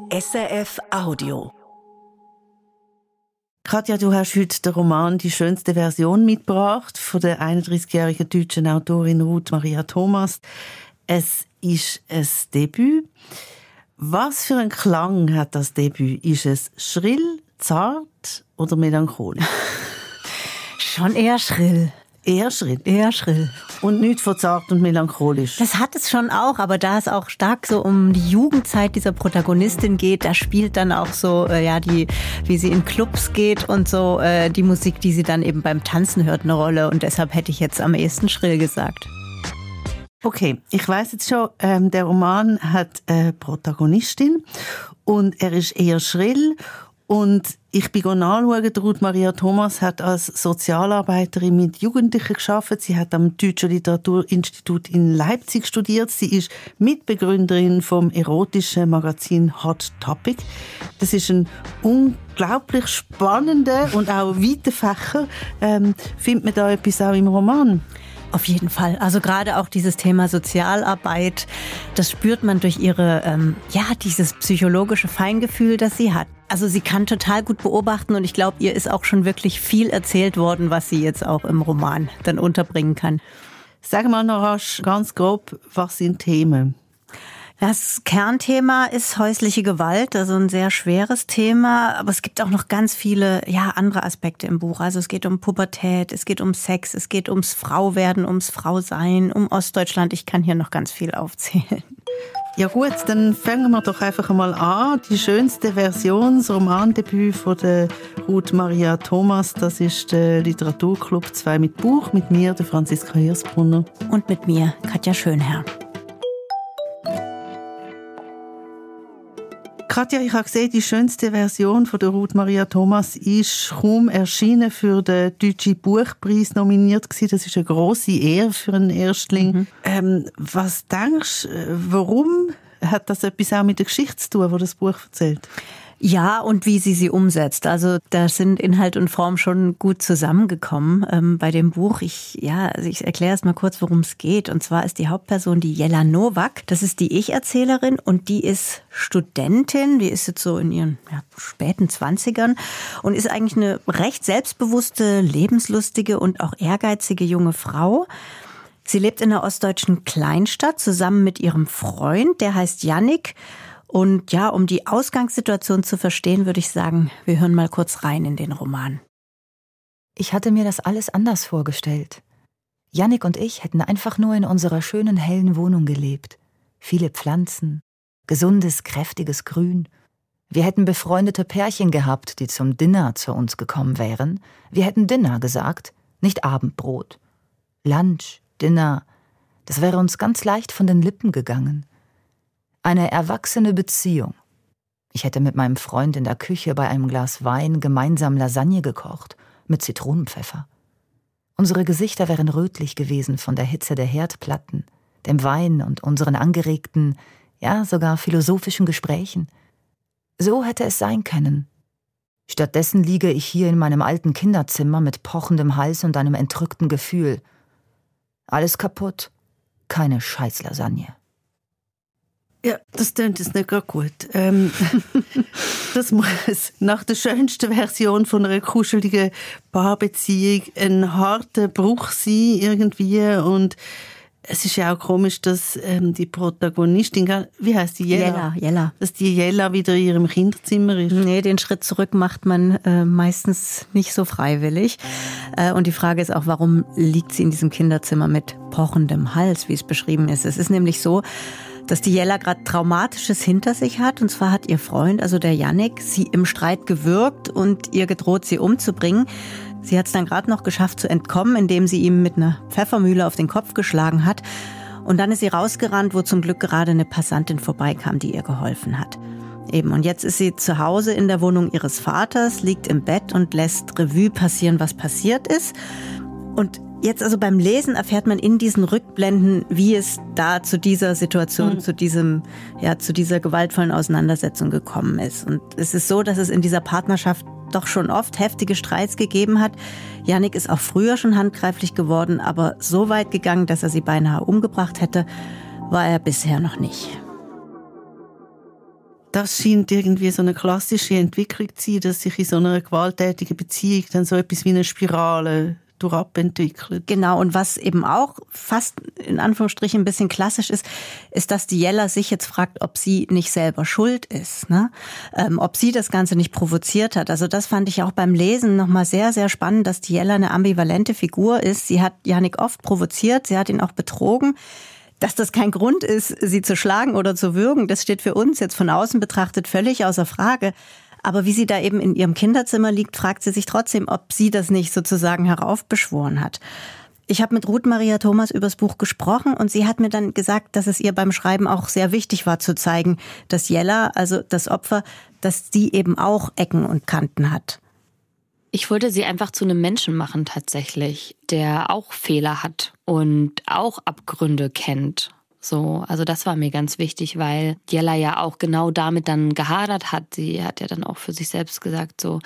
SRF Audio. Katja, du hast heute den Roman «Die schönste Version» mitgebracht von der 31-jährigen deutschen Autorin Ruth Maria Thomas. Es ist ein Debüt. Was für einen Klang hat das Debüt? Ist es schrill, zart oder melancholisch? Schon eher schrill. Eher schrill? Eher schrill. Und nicht von zart und melancholisch? Das hat es schon auch, aber da es auch stark so um die Jugendzeit dieser Protagonistin geht, da spielt dann auch so, wie sie in Clubs geht und so, die Musik, die sie dann eben beim Tanzen hört, eine Rolle. Und deshalb hätte ich jetzt am ehesten schrill gesagt. Okay, ich weiss jetzt schon, der Roman hat eine Protagonistin und er ist eher schrill. Und ich bin nachschauen, Ruth Maria Thomas hat als Sozialarbeiterin mit Jugendlichen gearbeitet. Sie hat am Deutschen Literaturinstitut in Leipzig studiert. Sie ist Mitbegründerin vom erotischen Magazin Hot Topic. Das ist ein unglaublich spannender und auch weiter Fächer. Findet man da etwas auch im Roman? Auf jeden Fall. Also gerade auch dieses Thema Sozialarbeit, das spürt man durch ihre, dieses psychologische Feingefühl, das sie hat. Also sie kann total gut beobachten und ich glaube, ihr ist auch schon wirklich viel erzählt worden, was sie jetzt auch im Roman dann unterbringen kann. Sag mal noch rasch, ganz grob, was sind Themen? Das Kernthema ist häusliche Gewalt, also ein sehr schweres Thema, aber es gibt auch noch ganz viele andere Aspekte im Buch. Also es geht um Pubertät, es geht um Sex, es geht ums Frauwerden, ums Frausein, um Ostdeutschland. Ich kann hier noch ganz viel aufzählen. Ja gut, dann fangen wir doch einfach mal an. Die schönste Version, das Romandebüt von der Ruth Maria Thomas, das ist der Literaturclub 2 mit Buch, mit mir, der Franziska Hirsbrunner. Und mit mir, Katja Schönherr. Katja, ich habe gesehen, die schönste Version von der Ruth Maria Thomas ist kaum erschienen, für den Deutschen Buchpreis nominiert gewesen. Das ist eine grosse Ehre für einen Erstling. Was denkst du, warum hat das etwas auch mit der Geschichte zu tun, die das Buch erzählt? Ja, und wie sie umsetzt. Also da sind Inhalt und Form schon gut zusammengekommen bei dem Buch. Ich erkläre erst mal kurz, worum es geht. Und zwar ist die Hauptperson die Jella Nowak. Das ist die Ich-Erzählerin und die ist Studentin. Die ist jetzt so in ihren späten 20ern und ist eigentlich eine recht selbstbewusste, lebenslustige und auch ehrgeizige junge Frau. Sie lebt in einer ostdeutschen Kleinstadt zusammen mit ihrem Freund, der heißt Jannik. Und um die Ausgangssituation zu verstehen, würde ich sagen, wir hören mal kurz rein in den Roman. Ich hatte mir das alles anders vorgestellt. Jannik und ich hätten einfach nur in unserer schönen, hellen Wohnung gelebt. Viele Pflanzen, gesundes, kräftiges Grün. Wir hätten befreundete Pärchen gehabt, die zum Dinner zu uns gekommen wären. Wir hätten Dinner gesagt, nicht Abendbrot. Lunch, Dinner, das wäre uns ganz leicht von den Lippen gegangen. Eine erwachsene Beziehung. Ich hätte mit meinem Freund in der Küche bei einem Glas Wein gemeinsam Lasagne gekocht, mit Zitronenpfeffer. Unsere Gesichter wären rötlich gewesen von der Hitze der Herdplatten, dem Wein und unseren angeregten, sogar philosophischen Gesprächen. So hätte es sein können. Stattdessen liege ich hier in meinem alten Kinderzimmer mit pochendem Hals und einem entrückten Gefühl. Alles kaputt, keine Scheißlasagne. Ja, das klingt jetzt nicht gerade gut. Das muss nach der schönsten Version von einer kuscheligen Paarbeziehung ein harter Bruch sein irgendwie. Und es ist ja auch komisch, dass die Protagonistin, wie heisst die? Jella. Dass die Jella wieder in ihrem Kinderzimmer ist. Nee, den Schritt zurück macht man meistens nicht so freiwillig. Und die Frage ist auch, warum liegt sie in diesem Kinderzimmer mit pochendem Hals, wie es beschrieben ist. Es ist nämlich so, dass die Jella gerade Traumatisches hinter sich hat. Und zwar hat ihr Freund, also der Jannik, sie im Streit gewürgt und ihr gedroht, sie umzubringen. Sie hat es dann gerade noch geschafft zu entkommen, indem sie ihm mit einer Pfeffermühle auf den Kopf geschlagen hat. Und dann ist sie rausgerannt, wo zum Glück gerade eine Passantin vorbeikam, die ihr geholfen hat. Eben, und jetzt ist sie zu Hause in der Wohnung ihres Vaters, liegt im Bett und lässt Revue passieren, was passiert ist. Und jetzt also beim Lesen erfährt man in diesen Rückblenden, wie es da zu dieser Situation, zu dieser gewaltvollen Auseinandersetzung gekommen ist. Und es ist so, dass es in dieser Partnerschaft doch schon oft heftige Streits gegeben hat. Jannik ist auch früher schon handgreiflich geworden, aber so weit gegangen, dass er sie beinahe umgebracht hätte, war er bisher noch nicht. das scheint irgendwie so eine klassische Entwicklung zu sein, dass sich in so einer gewalttätigen Beziehung dann so etwas wie eine Spirale durchabentwickelt. Genau, und was eben auch fast in Anführungsstrichen ein bisschen klassisch ist, ist, dass die Jella sich jetzt fragt, ob sie nicht selber schuld ist, ne? Ob sie das Ganze nicht provoziert hat. Also das fand ich auch beim Lesen nochmal sehr, sehr spannend, dass die Jella eine ambivalente Figur ist. Sie hat Jannik oft provoziert, sie hat ihn auch betrogen. Dass das kein Grund ist, sie zu schlagen oder zu würgen, das steht für uns jetzt von außen betrachtet völlig außer Frage. Aber wie sie da eben in ihrem Kinderzimmer liegt, fragt sie sich trotzdem, ob sie das nicht sozusagen heraufbeschworen hat. Ich habe mit Ruth Maria Thomas über das Buch gesprochen und sie hat mir dann gesagt, dass es ihr beim Schreiben auch sehr wichtig war zu zeigen, dass Jella, also das Opfer, dass sie eben auch Ecken und Kanten hat. Ich wollte sie einfach zu einem Menschen machen tatsächlich, der auch Fehler hat und auch Abgründe kennt. So, also das war mir ganz wichtig, weil Jella ja auch genau damit dann gehadert hat. Sie hat ja dann auch für sich selbst gesagt so,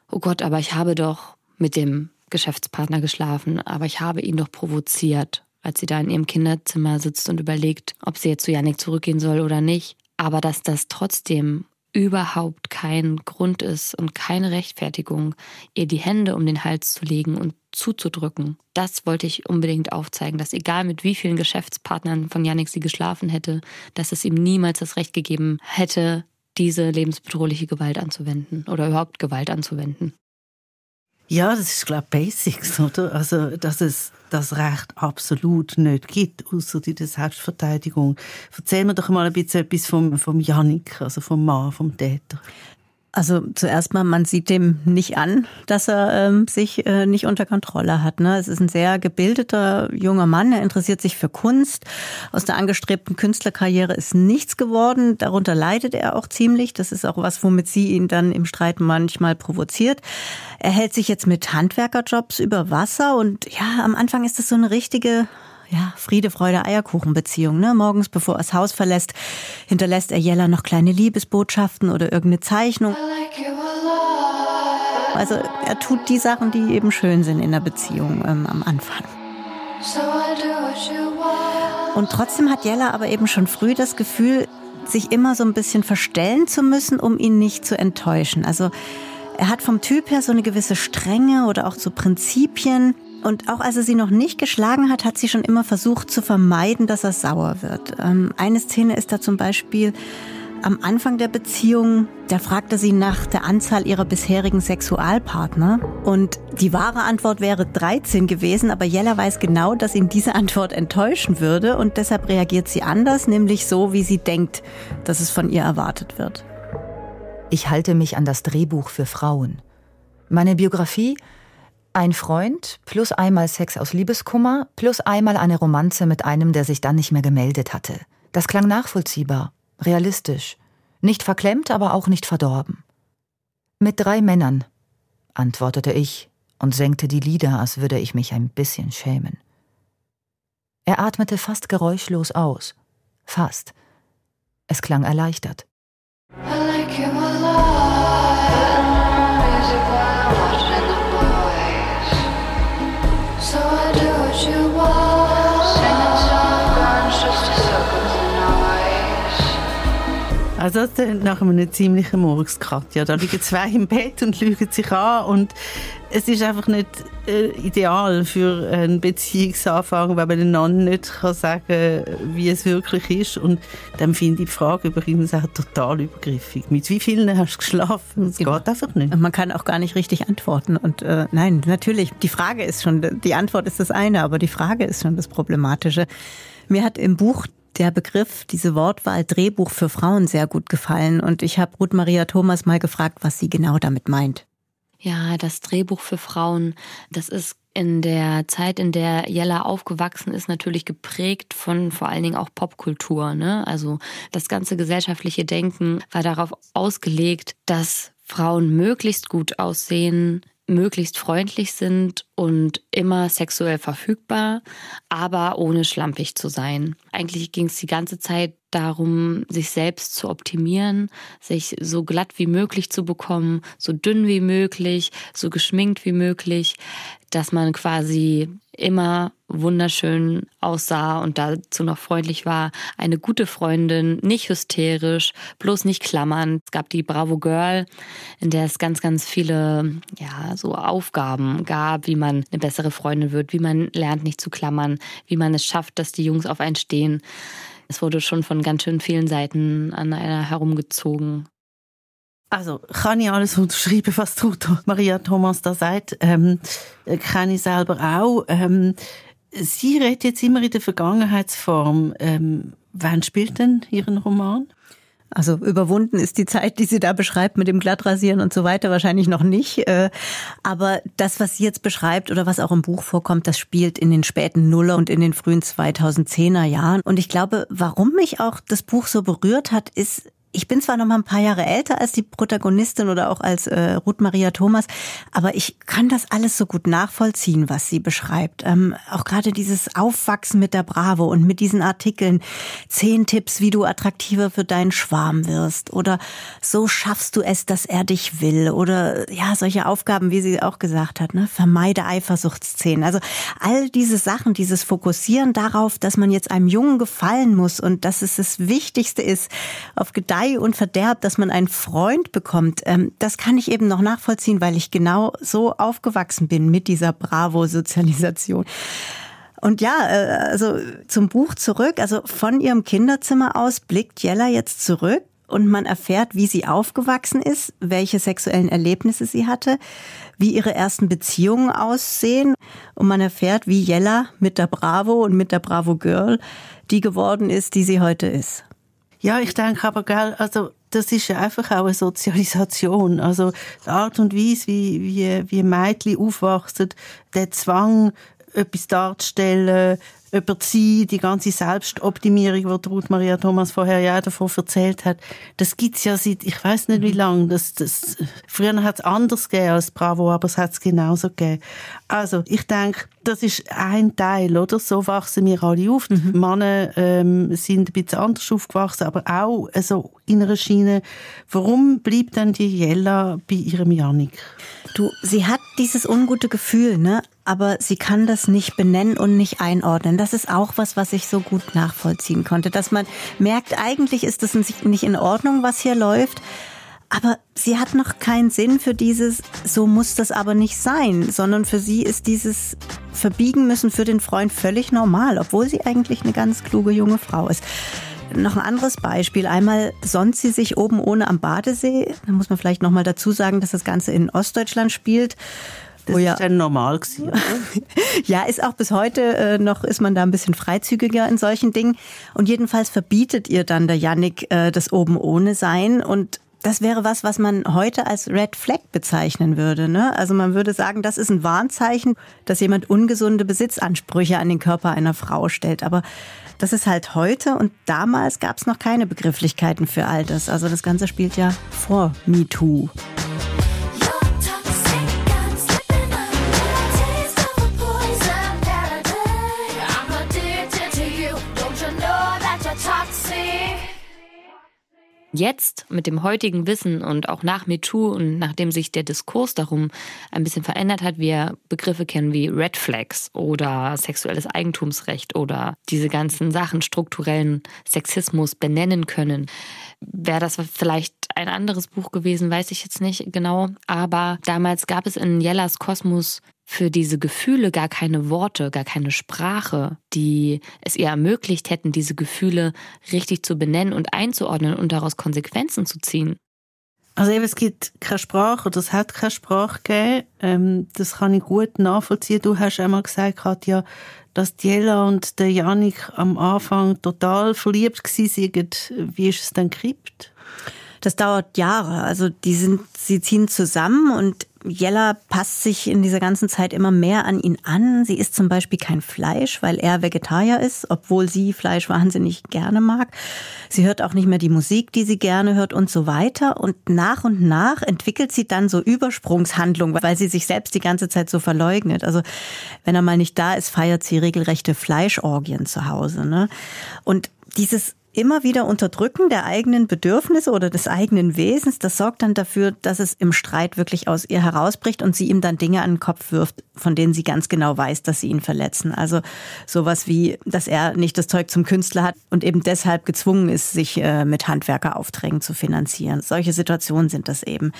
oh Gott, aber ich habe doch mit dem Geschäftspartner geschlafen, aber ich habe ihn doch provoziert, als sie da in ihrem Kinderzimmer sitzt und überlegt, ob sie jetzt zu Jannik zurückgehen soll oder nicht. Aber dass das trotzdem überhaupt kein Grund ist und keine Rechtfertigung, ihr die Hände um den Hals zu legen und zuzudrücken. Das wollte ich unbedingt aufzeigen, dass egal mit wie vielen Geschäftspartnern von Jannik sie geschlafen hätte, dass es ihm niemals das Recht gegeben hätte, diese lebensbedrohliche Gewalt anzuwenden oder überhaupt Gewalt anzuwenden. Ja, das ist, glaube ich, Basics, oder? Also, dass es das Recht absolut nicht gibt, außer in der Selbstverteidigung. Erzähl mir doch mal ein bisschen etwas vom Jannik, also vom Mann, vom Täter. Also zuerst mal, man sieht dem nicht an, dass er sich nicht unter Kontrolle hat. Ne? Es ist ein sehr gebildeter junger Mann, er interessiert sich für Kunst. Aus der angestrebten Künstlerkarriere ist nichts geworden. Darunter leidet er auch ziemlich. Das ist auch was, womit sie ihn dann im Streit manchmal provoziert. Er hält sich jetzt mit Handwerkerjobs über Wasser und ja, am Anfang ist das so eine richtige Friede, Freude, Eierkuchen-Beziehung. Ne? Morgens, bevor er das Haus verlässt, hinterlässt er Jella noch kleine Liebesbotschaften oder irgendeine Zeichnung. Also er tut die Sachen, die eben schön sind in der Beziehung am Anfang. Und trotzdem hat Jella aber eben schon früh das Gefühl, sich immer so ein bisschen verstellen zu müssen, um ihn nicht zu enttäuschen. Also er hat vom Typ her so eine gewisse Strenge oder auch so Prinzipien. Und auch als er sie noch nicht geschlagen hat, hat sie schon immer versucht zu vermeiden, dass er sauer wird. Eine Szene ist da zum Beispiel am Anfang der Beziehung, da fragt er sie nach der Anzahl ihrer bisherigen Sexualpartner. Und die wahre Antwort wäre 13 gewesen, aber Jella weiß genau, dass ihn diese Antwort enttäuschen würde. Und deshalb reagiert sie anders, nämlich so, wie sie denkt, dass es von ihr erwartet wird. Ich halte mich an das Drehbuch für Frauen. Meine Biografie: ein Freund, plus einmal Sex aus Liebeskummer, plus einmal eine Romanze mit einem, der sich dann nicht mehr gemeldet hatte. Das klang nachvollziehbar, realistisch. Nicht verklemmt, aber auch nicht verdorben. Mit 3 Männern, antwortete ich und senkte die Lider, als würde ich mich ein bisschen schämen. Er atmete fast geräuschlos aus. Fast. Es klang erleichtert. Also das klingt nach einem ziemlichen Murks, ja, da liegen 2 im Bett und lügen sich an und es ist einfach nicht ideal für einen Beziehungsanfang, weil man einander nicht kann sagen, wie es wirklich ist. Und dann finde ich die Frage übrigens auch total übergriffig. Mit wie vielen hast du geschlafen? Das geht einfach nicht. Man kann auch gar nicht richtig antworten. Und nein, natürlich, die Frage ist schon, die Antwort ist das eine, aber die Frage ist schon das Problematische. Mir hat im Buch der Begriff, diese Wortwahl Drehbuch für Frauen sehr gut gefallen. Und ich habe Ruth Maria Thomas mal gefragt, was sie genau damit meint. Ja, das Drehbuch für Frauen, das ist in der Zeit, in der Jella aufgewachsen ist, natürlich geprägt von vor allen Dingen auch Popkultur, ne? Also das ganze gesellschaftliche Denken war darauf ausgelegt, dass Frauen möglichst gut aussehen, möglichst freundlich sind und immer sexuell verfügbar, aber ohne schlampig zu sein. Eigentlich ging es die ganze Zeit darum, sich selbst zu optimieren, sich so glatt wie möglich zu bekommen, so dünn wie möglich, so geschminkt wie möglich, dass man quasi immer wunderschön aussah und dazu noch freundlich war. Eine gute Freundin, nicht hysterisch, bloß nicht klammern. Es gab die Bravo Girl, in der es ganz, ganz viele so Aufgaben gab, wie man eine bessere Freundin wird, wie man lernt, nicht zu klammern, wie man es schafft, dass die Jungs auf einen stehen. Es wurde schon von ganz schön vielen Seiten an einer herumgezogen. Also kann ich alles unterschreiben, was Maria Thomas da sagt. Kenne ich selber auch. Sie redet jetzt immer in der Vergangenheitsform. Wann spielt denn Ihren Roman? Also überwunden ist die Zeit, die sie da beschreibt mit dem Glattrasieren und so weiter, wahrscheinlich noch nicht. Aber das, was sie jetzt beschreibt oder was auch im Buch vorkommt, das spielt in den späten Nuller und in den frühen 2010er Jahren. Und ich glaube, warum mich auch das Buch so berührt hat, ist, ich bin zwar noch mal ein paar Jahre älter als die Protagonistin oder auch als Ruth Maria Thomas, aber ich kann das alles so gut nachvollziehen, was sie beschreibt. Auch gerade dieses Aufwachsen mit der Bravo und mit diesen Artikeln, 10 Tipps, wie du attraktiver für deinen Schwarm wirst oder so schaffst du es, dass er dich will oder solche Aufgaben, wie sie auch gesagt hat, ne? Vermeide Eifersuchtsszenen. Also all diese Sachen, dieses Fokussieren darauf, dass man jetzt einem Jungen gefallen muss und dass es das Wichtigste ist, auf Gedeih und Verderb, dass man einen Freund bekommt, das kann ich eben noch nachvollziehen, weil ich genau so aufgewachsen bin mit dieser Bravo-Sozialisation. Und also zum Buch zurück, also von ihrem Kinderzimmer aus blickt Jella jetzt zurück und man erfährt, wie sie aufgewachsen ist, welche sexuellen Erlebnisse sie hatte, wie ihre ersten Beziehungen aussehen und man erfährt, wie Jella mit der Bravo und mit der Bravo Girl die geworden ist, die sie heute ist. Ja, ich denke aber, also das ist ja einfach auch eine Sozialisation. Also die Art und Weise, wie Mädchen aufwachsen, der Zwang, etwas darzustellen, über die ganze Selbstoptimierung, die Ruth Maria Thomas vorher ja davon erzählt hat, das gibt's ja seit, ich weiss nicht wie lange. Früher hat es anders gegeben als Bravo, aber es hat es genauso gegeben. Also, ich denke, das ist ein Teil, oder? So wachsen wir alle auf. Die Männer sind ein bisschen anders aufgewachsen, aber auch also in einer Schiene. Warum bleibt dann die Jella bei ihrem Jannik? Sie hat dieses ungute Gefühl, ne? Aber sie kann das nicht benennen und nicht einordnen. Das ist auch was ich so gut nachvollziehen konnte. Dass man merkt, eigentlich ist das nicht in Ordnung, was hier läuft. Aber sie hat noch keinen Sinn für dieses, so muss das aber nicht sein. Sondern für sie ist dieses Verbiegen müssen für den Freund völlig normal. Obwohl sie eigentlich eine ganz kluge junge Frau ist. Noch ein anderes Beispiel. Einmal sonnt sie sich oben ohne am Badesee. Da muss man vielleicht noch mal dazu sagen, dass das Ganze in Ostdeutschland spielt. Das ist dann normal gewesen, oder? Ja, ist auch bis heute noch, ist man da ein bisschen freizügiger in solchen Dingen. Und jedenfalls verbietet ihr dann der Jannik das oben ohne Sein. Und das wäre was man heute als Red Flag bezeichnen würde, ne? Also man würde sagen, das ist ein Warnzeichen, dass jemand ungesunde Besitzansprüche an den Körper einer Frau stellt. Aber das ist halt heute und damals gab es noch keine Begrifflichkeiten für all das. Also das Ganze spielt ja vor MeToo. Jetzt mit dem heutigen Wissen und auch nach MeToo und nachdem sich der Diskurs darum ein bisschen verändert hat, wir Begriffe kennen wie Red Flags oder sexuelles Eigentumsrecht oder diese ganzen Sachen, strukturellen Sexismus benennen können. Wäre das vielleicht ein anderes Buch gewesen, weiß ich jetzt nicht genau. Aber damals gab es in Jellas Kosmos für diese Gefühle gar keine Worte, gar keine Sprache, die es ihr ermöglicht hätten, diese Gefühle richtig zu benennen und einzuordnen und daraus Konsequenzen zu ziehen. Also eben, es gibt keine Sprache oder es hat keine Sprache gegeben. Das kann ich gut nachvollziehen. Du hast einmal gesagt, Katja, dass die Jella und der Jannik am Anfang total verliebt waren. Wie ist es dann gekippt? Das dauert Jahre. Also sie ziehen zusammen und Jella passt sich in dieser ganzen Zeit immer mehr an ihn an. Sie isst zum Beispiel kein Fleisch, weil er Vegetarier ist, obwohl sie Fleisch wahnsinnig gerne mag. Sie hört auch nicht mehr die Musik, die sie gerne hört und so weiter. Und nach entwickelt sie dann so Übersprungshandlungen, weil sie sich selbst die ganze Zeit so verleugnet. Also wenn er mal nicht da ist, feiert sie regelrechte Fleischorgien zu Hause, ne? Und dieses immer wieder Unterdrücken der eigenen Bedürfnisse oder des eigenen Wesens, das sorgt dann dafür, dass es im Streit wirklich aus ihr herausbricht und sie ihm dann Dinge an den Kopf wirft, von denen sie ganz genau weiß, dass sie ihn verletzen. Also sowas wie, dass er nicht das Zeug zum Künstler hat und eben deshalb gezwungen ist, sich mit Handwerkeraufträgen zu finanzieren. Solche Situationen sind das eben.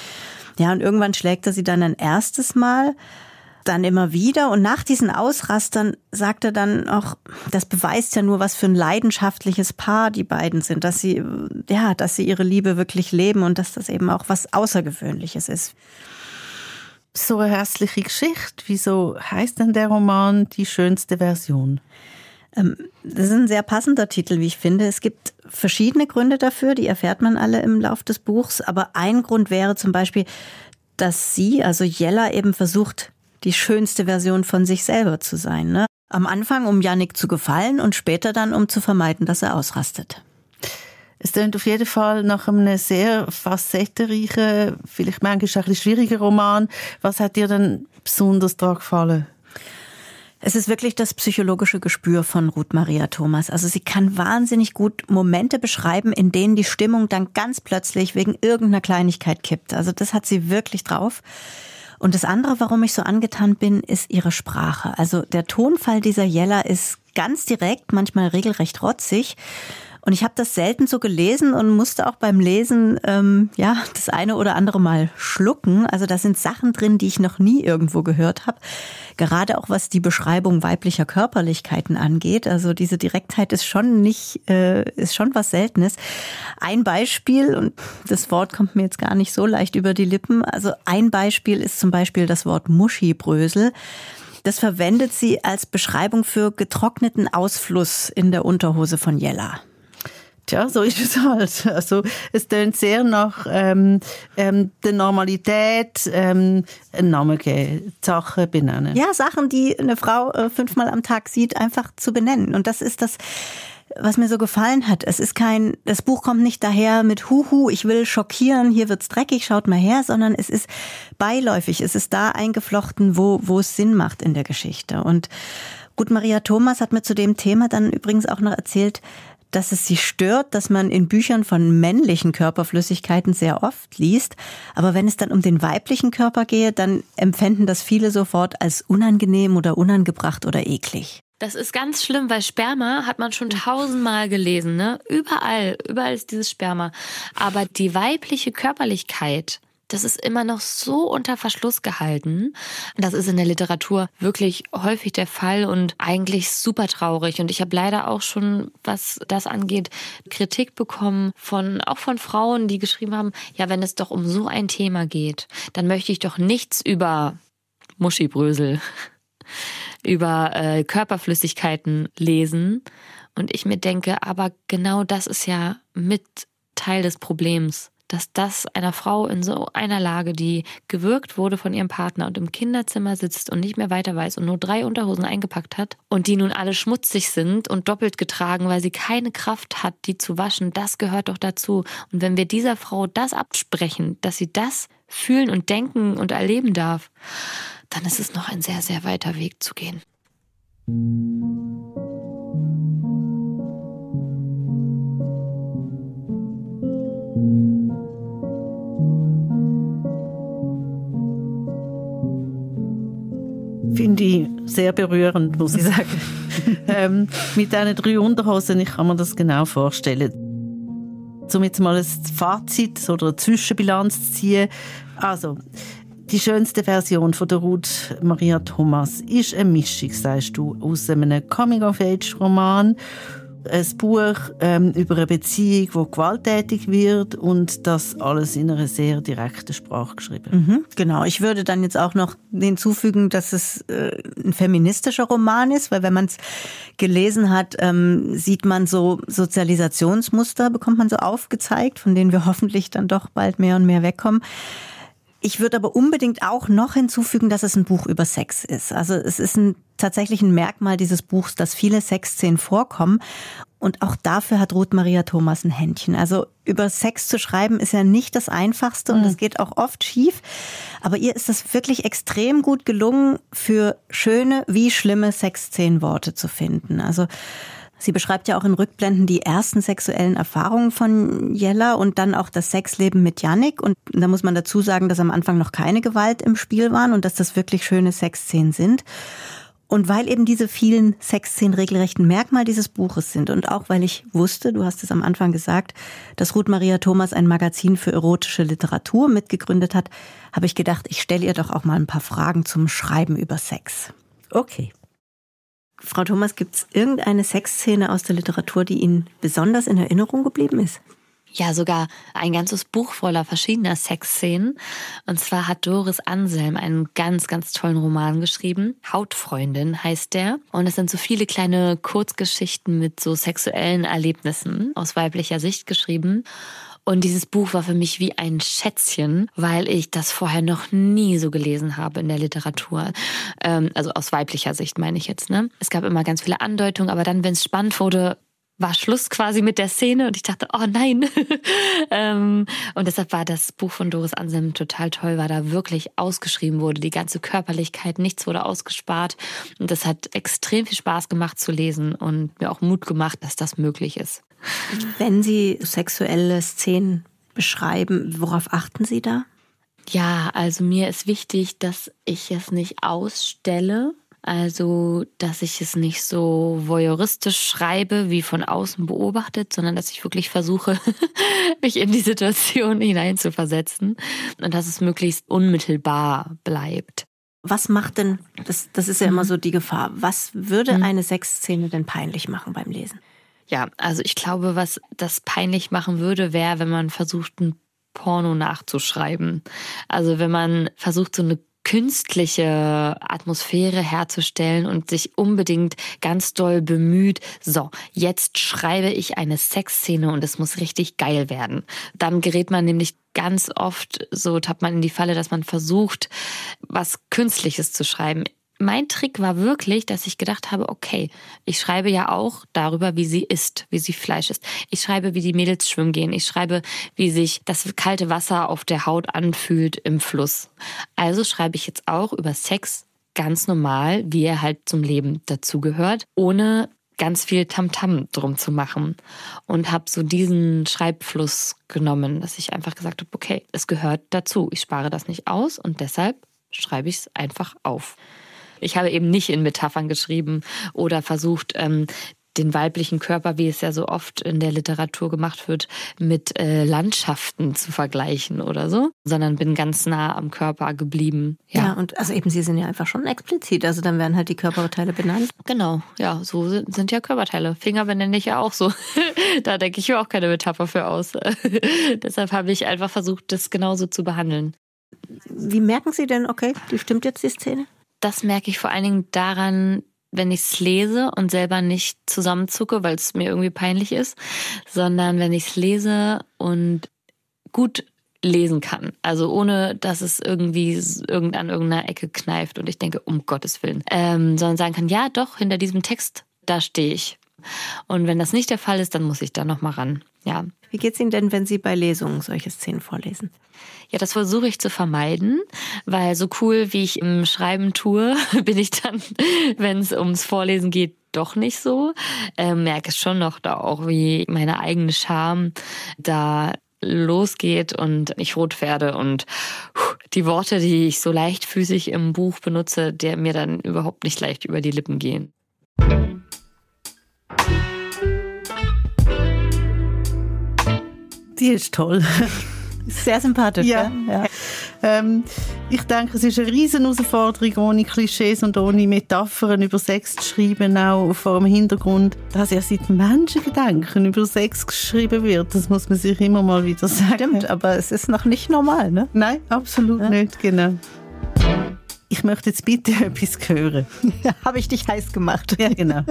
Ja, und irgendwann schlägt er sie dann ein erstes Mal, dann immer wieder. Und nach diesen Ausrastern sagt er dann auch, das beweist ja nur, was für ein leidenschaftliches Paar die beiden sind, dass sie ihre Liebe wirklich leben und dass das eben auch was Außergewöhnliches ist. So eine hässliche Geschichte. Wieso heißt denn der Roman Die schönste Version? Das ist ein sehr passender Titel, wie ich finde. Es gibt verschiedene Gründe dafür, die erfährt man alle im Lauf des Buchs. Aber ein Grund wäre zum Beispiel, dass sie, also Jella, eben versucht, die schönste Version von sich selber zu sein. Ne? Am Anfang, um Jannik zu gefallen und später dann, um zu vermeiden, dass er ausrastet. Es klingt auf jeden Fall nach einem sehr facettenreichen, vielleicht manchmal auch ein bisschen schwierigen Roman. Was hat dir denn besonders daran gefallen? Es ist wirklich das psychologische Gespür von Ruth Maria Thomas. Also sie kann wahnsinnig gut Momente beschreiben, in denen die Stimmung dann ganz plötzlich wegen irgendeiner Kleinigkeit kippt. Also das hat sie wirklich drauf. Und das andere, warum ich so angetan bin, ist ihre Sprache. Also der Tonfall dieser Jella ist ganz direkt, manchmal regelrecht rotzig. Und ich habe das selten so gelesen und musste auch beim Lesen das eine oder andere Mal schlucken. Also da sind Sachen drin, die ich noch nie irgendwo gehört habe. Gerade auch was die Beschreibung weiblicher Körperlichkeiten angeht. Also diese Direktheit ist schon was Seltenes. Ein Beispiel, und das Wort kommt mir jetzt gar nicht so leicht über die Lippen. Also ein Beispiel ist zum Beispiel das Wort Muschibrösel. Das verwendet sie als Beschreibung für getrockneten Ausfluss in der Unterhose von Jella. Tja, so ist es halt. Also es tönt sehr nach der Normalität, einen Namen geben, Sachen benennen. Ja, Sachen, die eine Frau 5-mal am Tag sieht, einfach zu benennen. Und das ist das, was mir so gefallen hat. Das Buch kommt nicht daher mit Huhu, ich will schockieren, hier wird's dreckig, schaut mal her, sondern es ist beiläufig, es ist da eingeflochten, wo es Sinn macht in der Geschichte. Und Ruth Maria Thomas hat mir zu dem Thema dann übrigens auch noch erzählt, dass es sie stört, dass man in Büchern von männlichen Körperflüssigkeiten sehr oft liest. Aber wenn es dann um den weiblichen Körper gehe, dann empfänden das viele sofort als unangenehm oder unangebracht oder eklig. Das ist ganz schlimm, weil Sperma hat man schon 1000-mal gelesen, ne? Überall ist dieses Sperma. Aber die weibliche Körperlichkeit, das ist immer noch so unter Verschluss gehalten. Das ist in der Literatur wirklich häufig der Fall und eigentlich super traurig. Und ich habe leider auch schon, was das angeht, Kritik bekommen auch von Frauen, die geschrieben haben, ja, wenn es doch um so ein Thema geht, dann möchte ich doch nichts über Muschibrösel, über Körperflüssigkeiten lesen. Und ich mir denke, aber genau das ist ja mit Teil des Problems. Dass das einer Frau in so einer Lage, die gewürgt wurde von ihrem Partner und im Kinderzimmer sitzt und nicht mehr weiter weiß und nur 3 Unterhosen eingepackt hat und die nun alle schmutzig sind und doppelt getragen, weil sie keine Kraft hat, die zu waschen, das gehört doch dazu. Und wenn wir dieser Frau das absprechen, dass sie das fühlen und denken und erleben darf, dann ist es noch ein sehr, sehr weiter Weg zu gehen. Finde ich sehr berührend, muss ich sagen. Mit diesen 3 Unterhosen, ich kann mir das genau vorstellen. Um jetzt mal ein Fazit oder eine Zwischenbilanz zu ziehen. Also, die schönste Version von der Ruth Maria Thomas ist eine Mischung, sagst du, aus einem Coming-of-Age-Roman, ein Buch über eine Beziehung, die gewalttätig wird und das alles in einer sehr direkten Sprache geschrieben. Genau, ich würde dann jetzt auch noch hinzufügen, dass es ein feministischer Roman ist, weil wenn man es gelesen hat, sieht man so Sozialisationsmuster, bekommt man so aufgezeigt, von denen wir hoffentlich dann doch bald mehr und mehr wegkommen. Ich würde aber unbedingt auch noch hinzufügen, dass es ein Buch über Sex ist. Also es ist tatsächlich ein Merkmal dieses Buchs, dass viele Sexszenen vorkommen. Und auch dafür hat Ruth Maria Thomas ein Händchen. Also über Sex zu schreiben ist ja nicht das Einfachste und das geht auch oft schief. Aber ihr ist es wirklich extrem gut gelungen, für schöne wie schlimme Sexszenen Worte zu finden. Also Sie beschreibt ja auch in Rückblenden die ersten sexuellen Erfahrungen von Jella und dann auch das Sexleben mit Jannik. Und da muss man dazu sagen, dass am Anfang noch keine Gewalt im Spiel waren und dass das wirklich schöne Sexszenen sind. Und weil eben diese vielen Sexszenen regelrecht ein Merkmal dieses Buches sind und auch weil ich wusste, du hast es am Anfang gesagt, dass Ruth Maria Thomas ein Magazin für erotische Literatur mitgegründet hat, habe ich gedacht, ich stelle ihr doch auch mal ein paar Fragen zum Schreiben über Sex. Okay. Frau Thomas, gibt es irgendeine Sexszene aus der Literatur, die Ihnen besonders in Erinnerung geblieben ist? Ja, sogar ein ganzes Buch voller verschiedener Sexszenen. Und zwar hat Doris Anselm einen ganz, ganz tollen Roman geschrieben. Hautfreundin heißt der. Und es sind so viele kleine Kurzgeschichten mit so sexuellen Erlebnissen aus weiblicher Sicht geschrieben. Und dieses Buch war für mich wie ein Schätzchen, weil ich das vorher noch nie so gelesen habe in der Literatur. Also aus weiblicher Sicht meine ich jetzt, ne? Es gab immer ganz viele Andeutungen, aber dann, wenn es spannend wurde, war Schluss quasi mit der Szene und ich dachte, oh nein. Und deshalb war das Buch von Doris Anselm total toll, weil da wirklich ausgeschrieben wurde, die ganze Körperlichkeit, nichts wurde ausgespart. Und das hat extrem viel Spaß gemacht zu lesen und mir auch Mut gemacht, dass das möglich ist. Wenn Sie sexuelle Szenen beschreiben, worauf achten Sie da? Ja, also mir ist wichtig, dass ich es nicht ausstelle. Also, dass ich es nicht so voyeuristisch schreibe, wie von außen beobachtet, sondern dass ich wirklich versuche, mich in die Situation hineinzuversetzen und dass es möglichst unmittelbar bleibt. Was macht denn, das ist ja immer so die Gefahr, was würde eine Sexszene denn peinlich machen beim Lesen? Ja, also ich glaube, was das peinlich machen würde, wäre, wenn man versucht, ein Porno nachzuschreiben. Also wenn man versucht, so eine künstliche Atmosphäre herzustellen und sich unbedingt ganz doll bemüht, so, jetzt schreibe ich eine Sexszene und es muss richtig geil werden. Dann gerät man nämlich ganz oft, so tappt man in die Falle, dass man versucht, was Künstliches zu schreiben. Mein Trick war wirklich, dass ich gedacht habe, okay, ich schreibe ja auch darüber, wie sie isst, wie sie Fleisch isst. Ich schreibe, wie die Mädels schwimmen gehen. Ich schreibe, wie sich das kalte Wasser auf der Haut anfühlt im Fluss. Also schreibe ich jetzt auch über Sex ganz normal, wie er halt zum Leben dazugehört, ohne ganz viel Tamtam drum zu machen. Und habe so diesen Schreibfluss genommen, dass ich einfach gesagt habe, okay, es gehört dazu. Ich spare das nicht aus und deshalb schreibe ich es einfach auf. Ich habe eben nicht in Metaphern geschrieben oder versucht, den weiblichen Körper, wie es ja so oft in der Literatur gemacht wird, mit Landschaften zu vergleichen oder so, sondern bin ganz nah am Körper geblieben. Ja, und also eben, Sie sind ja einfach schon explizit, also dann werden halt die Körperteile benannt. Genau, ja, so sind ja Körperteile. Finger benenne ich ja auch so. Da denke ich mir auch keine Metapher für aus. Deshalb habe ich einfach versucht, das genauso zu behandeln. Wie merken Sie denn, okay, die stimmt jetzt die Szene? Das merke ich vor allen Dingen daran, wenn ich es lese und selber nicht zusammenzucke, weil es mir irgendwie peinlich ist, sondern wenn ich es lese und gut lesen kann. Also ohne, dass es irgendwie an irgendeiner Ecke kneift und ich denke, um Gottes Willen. Sondern sagen kann, ja doch, hinter diesem Text, da stehe ich. Und wenn das nicht der Fall ist, dann muss ich da nochmal ran. Ja. Wie geht's Ihnen denn, wenn Sie bei Lesungen solche Szenen vorlesen? Ja, das versuche ich zu vermeiden, weil so cool, wie ich im Schreiben tue, bin ich dann, wenn es ums Vorlesen geht, doch nicht so. Merke es schon noch da auch, wie meine eigene Scham da losgeht und ich rot werde und die Worte, die ich so leichtfüßig im Buch benutze, die mir dann überhaupt nicht leicht über die Lippen gehen. Die ist toll. Sehr sympathisch. Ja. Ich denke, es ist eine riesen Herausforderung, ohne Klischees und ohne Metaphern über Sex zu schreiben, auch vor dem Hintergrund, dass ja seit Menschengedenken über Sex geschrieben wird. Das muss man sich immer mal wieder sagen. Stimmt, aber es ist noch nicht normal, ne? Nein, absolut nicht, genau. Ich möchte jetzt bitte etwas hören. Habe ich dich heiß gemacht? Ja, genau.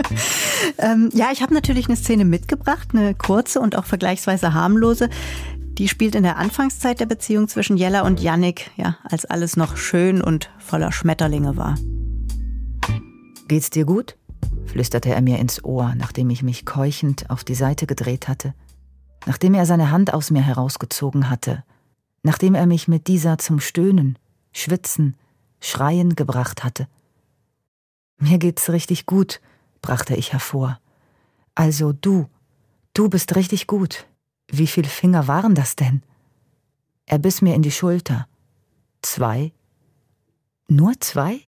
Ja, ich habe natürlich eine Szene mitgebracht, eine kurze und auch vergleichsweise harmlose. Die spielt in der Anfangszeit der Beziehung zwischen Jella und Jannik, ja, als alles noch schön und voller Schmetterlinge war. »Geht's dir gut?« flüsterte er mir ins Ohr, nachdem ich mich keuchend auf die Seite gedreht hatte, nachdem er seine Hand aus mir herausgezogen hatte, nachdem er mich mit dieser zum Stöhnen, Schwitzen, Schreien gebracht hatte. »Mir geht's richtig gut«, brachte ich hervor. Also du bist richtig gut. Wie viele Finger waren das denn? Er biss mir in die Schulter. 2? Nur 2?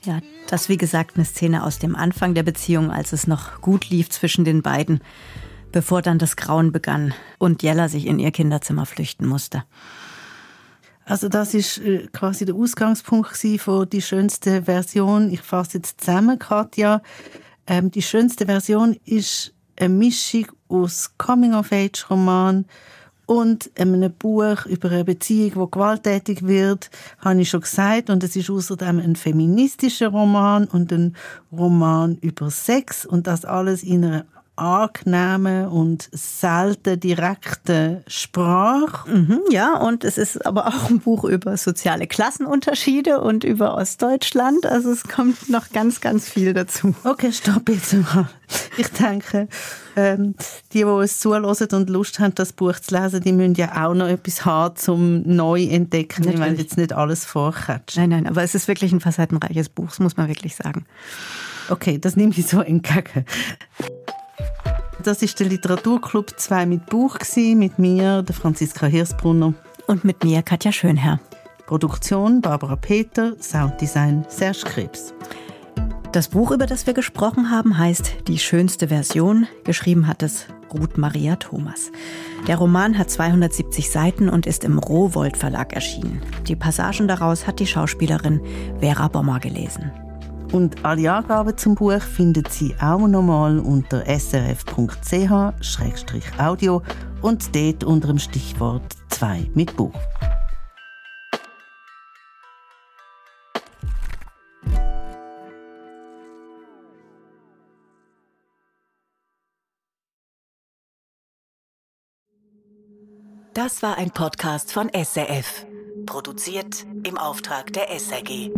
Ja, das wie gesagt eine Szene aus dem Anfang der Beziehung, als es noch gut lief zwischen den beiden, bevor dann das Grauen begann und Jella sich in ihr Kinderzimmer flüchten musste. Also das ist quasi der Ausgangspunkt von «Die schönste Version». Ich fasse jetzt zusammen, Katja. Die schönste Version ist eine Mischung aus Coming-of-Age-Roman und einem Buch über eine Beziehung, die gewalttätig wird, habe ich schon gesagt. Und es ist außerdem ein feministischer Roman und ein Roman über Sex. Und das alles in einer angenehmen und selten direkten Sprache. Ja, und es ist aber auch ein Buch über soziale Klassenunterschiede und über Ostdeutschland. Also es kommt noch ganz, ganz viel dazu. Okay, stopp jetzt mal. Ich denke, die uns zuhören und Lust haben, das Buch zu lesen, die müssen ja auch noch etwas haben, zum neu entdecken. Natürlich. Ich will jetzt nicht alles vorkatschen. Nein, aber es ist wirklich ein facettenreiches Buch, das muss man wirklich sagen. Okay, das nehme ich so entgegen. Das war der Literaturclub 2 mit Buch, mit mir, der Franziska Hirsbrunner. Und mit mir, Katja Schönherr. Produktion Barbara Peter, Sounddesign Serge Krebs. Das Buch, über das wir gesprochen haben, heißt Die schönste Version. Geschrieben hat es Ruth Maria Thomas. Der Roman hat 270 Seiten und ist im Rowohlt Verlag erschienen. Die Passagen daraus hat die Schauspielerin Vera Bommer gelesen. Und alle Angaben zum Buch findet Sie auch nochmal unter srf.ch/audio und dort unter dem Stichwort 2 mit Buch. Das war ein Podcast von SRF, produziert im Auftrag der SRG.